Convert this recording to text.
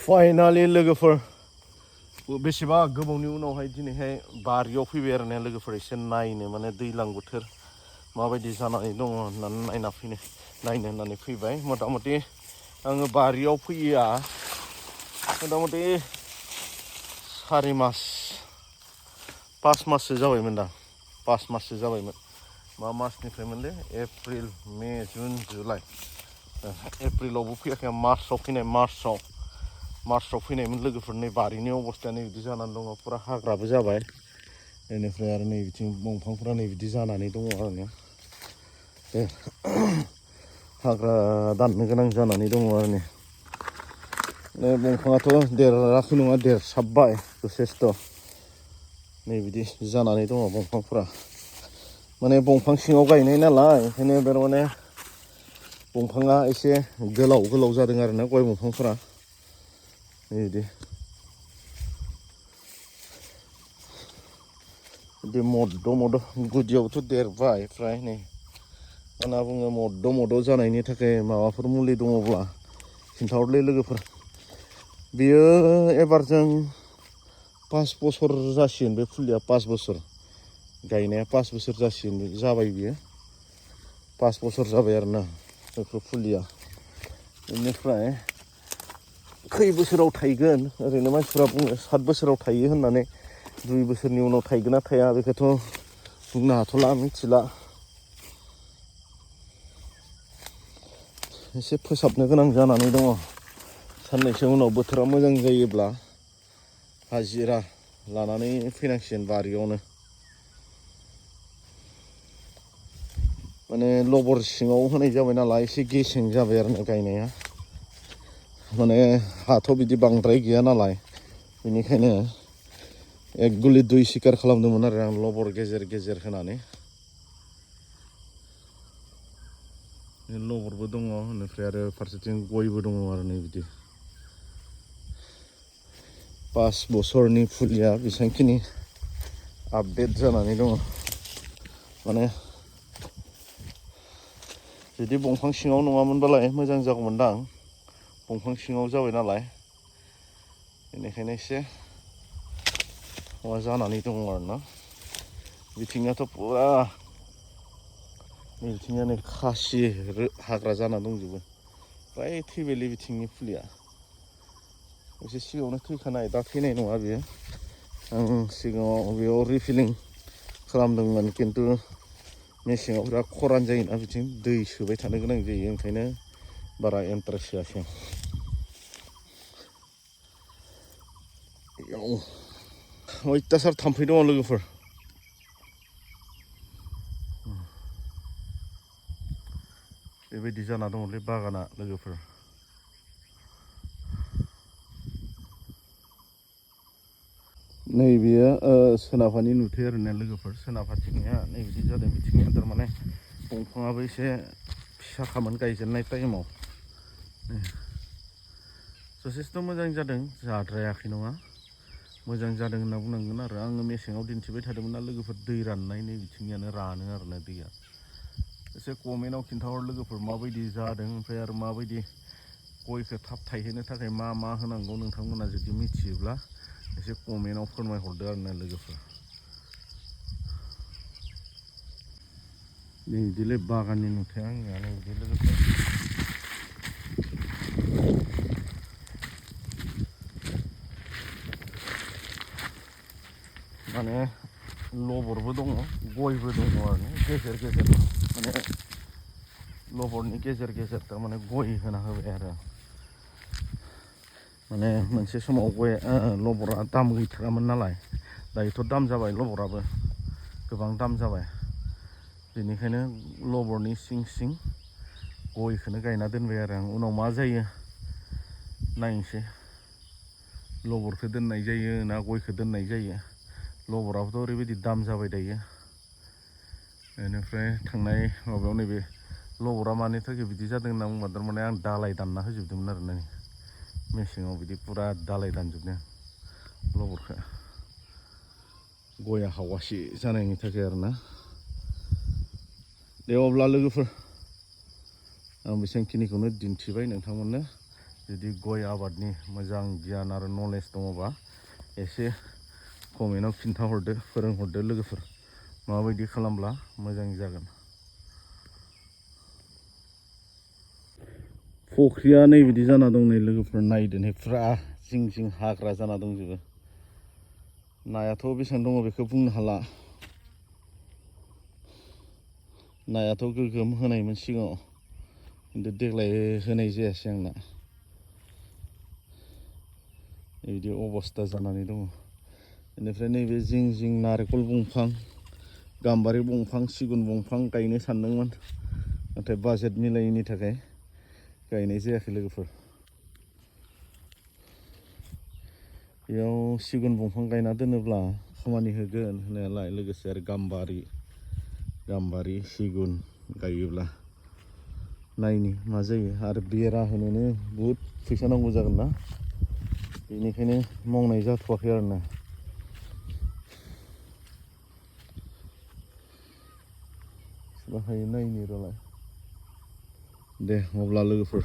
Finally लोगोफोर बेसेबा गोबावनि उनावहाय दिनैहाय बारियाव फैबाय आरो ना लोगोफोर एसे नायनो माने दैज्लां बोथोर माबायदि जानानै दङ होननानै नायनो होननानै फैबाय मथा मथि आङो बारियाव फैया मथा मथि 4 मास 5 माससो जाबायमोन दां 5 माससो जाबायमोन मा मासनिफ्रायमोनलै एप्रिल मे जुन जुलाइ एप्रिलावबो फैयाखै आं मार्चआव फैनाय मार्चआव फैनायमोन लोगोफोर नै बारिनि अबस्थाया नै बिदि जानानै दङ पुरा हाग्राबो जाबाय बेनिफ्राय आरो नै बिथिं दंफांफोरा नै बिदि जानानै दङ आरो बे हाग्रा दाननो गोनां जानानै दङ आरो नै दंफाङाथ' देराखै नङा देरसाबबाय जथेस्थ' नै बिदि जानानै दङ दंफांफोरा माने दंफां सिङाव गायनाय नालाय ओंखायनो थारमाने दंफाङा एसे गोलाव जादों आरो ना गय दंफांफोरा बिदि मद गुदियावथ' देरबाय फ्राय नै होनना बुङो मद जानायनि थाखाय माबाफोर मुलि दङब्ला खिन्थाहरलै लोगोफोर बेयो एबार जों 5 बोसोर जासिगोन बे फुलिया 5 बोसोर गायनाया 5 बोसोर जासिगोन जाबाय बियो 5 बोसोर जाबाय आरोना बेफोर फुलिया बेनिफ्राय खै बोसोराव थायगोन ओरैनो मानसिफ्रा बुङो 7 बोसोराव थायो होननानै 2 बोसोरनि उनाव थायगोन ना थाया बेखौथ' बुंनो हाथ'ला मिथिला एसे फोसाबनो गोनां जानानै दङ साननैसो उनाव बोथोरा मोजां जायोब्ला हाजिरा लानानै फैनांसिगोन बारियावनो माने लबर सिङाव होनाय जाबाय नालाय एसे गेसें जाबाय आरो ना गायनाया माने हाथ' बिदि बांद्राय गैया नालाय बेनिखायनो एक गुलि 2 सिकार खालामदोंमोन आरो आं लबर गेजेर होनानै लबरबो दङ बेनिफ्राय आरो फारसेथिं गयबो दङ आरो नै बिदि 5 बोसोरनि फुलिया बेसांखिनि आपडेट जानानै दङ माने जुदि दंफां सिङाव नङामोनबालाय मोजां जागौमोनदां दंफां सिङाव जाबाय नालाय बेनिखायनो एसे माबा जानानै दङ आरोना बिथिंआथ' पुरा बिथिंआ नै खासि हाग्रा जाना दंजोबो फ्राय थैबायलै बिथिंनि फुलिया एसे सिगाङावनो थैखानाय दा थैनाय नङा बियो आं सिगाङाव बेयाव रिफिलिं खालामदोंमोन खिन्थु मेसेङाव बिराद खरान जायोना बिथिं दै सोबाय थानो गोनां जायो ओंखायनो बारा इन्टारेस्ट होआसै आं अयथासार थाम्फै दङ लोगोफोर बेबायदि जाना दङलै बागाना लोगोफोर नै बेयो सोनाबहानि नुथाय आरोना लोगोफोर सोनाबहाथिंनिया नै बिदि जादों बिथिंनिया थारमाने दंफाङाबो एसे फिसाखामोन गायजेननाय टाइमाव जथेस्थ' मोजां जादों जाद्रायाखै नङा मोजां जादों होनना बुंनांगोन आरो आङो मेसेङाव दिन्थिबाय थादोंमोन ना लोगोफोर दै राननाय नै बिथिंनियानो रानो आरोना दैया एसे कमेन्टआव खिन्थाहर लोगोफोर माबायदि जादों ओमफ्राय आरो माबायदि गयखौ थाब थायहोनो थाखाय मा होनांगौ नोंथांमोना जुदि मिथियोब्ला एसे कमेन्टआव फोरमायहरदो आरोना लोगोफोर नै बिदिलै बागाननि नुथाया आंनिया नै बिदि लोगोफोर माने लबरबो दङ गयबो दङ आरो गेजेर माने लबरनि गेजेर थारमाने गय होना होबाय आरो माने मोनसे समाव गय लबरा दाम गैथारामोन नालाय दायोथ' दाम जाबाय लबराबो गोबां दाम जाबाय बेनिखायनो लबरनि सिं गयखौनो गायना दोनबाय आरो आं उनाव मा जायो नायनोसै लबरखौ दोननाय जायो ना गयखौ दोननाय जायो लबराबोथ' ओरैबायदि दाम जाबाय दायो बेनिफ्राय थांनाय माबायाव नैबे लबरा मानि थाखाय बिदि जादों होनना बुंबा थारमाने आं दालाय दानना होजोबदोंमोन आरो ना मेसेङाव बिदि पुरा दालाय दानजोबदों लबरखौ गया हावासि जानायनि थाखाय आरोना दे अब्ला लोगोफोर आं बेसेबांखिनिखौनो दिन्थिबाय नोंथांमोननो जुदि गय आबादनि मोजां गियान आरो नलेज दङबा एसे कमेन्टआव खिन्थाहरदो फोरोंहरदो लोगोफोर माबायदि खालामब्ला मोजां जागोन। फख्रिया नै बिदि जाना दं नै लोगोफोर नायदो नै फुरा जिं जिं हाग्रा जाना दंजोबो। नायाथ' बेसेबां दङ बेखौ बुंनो हाला। नायाथ' गोगोम होनायमोन सिगाङाव खिन्थु देग्लाय होनाय जायासै आंना। बिदि अबस्था जानानै दङ। बेनिफ्राय नैबे जिं जिं नारेंखल दंफां, गाम्बारि दंफां, सिगुन दंफां गायनो सानदोंमोन नाथाय बाजेट मिलायैनि थाखाय गायनाय जायाखै लोगोफोर। बेयाव सिगुन दंफां गायना दोनोब्ला खामानि होगोन होनायालाय, लोगोसे आरो गाम्बारि सिगुन गायोब्ला नायनि मा जायो। आरो बेरा होनोनो बुहुद फैसा नांगौ जागोन ना, बेनिखायनो मावनाय जाथ'वाखै आरोना। बाहाय नायनि र'लाय। दे अब्ला लोगोफोर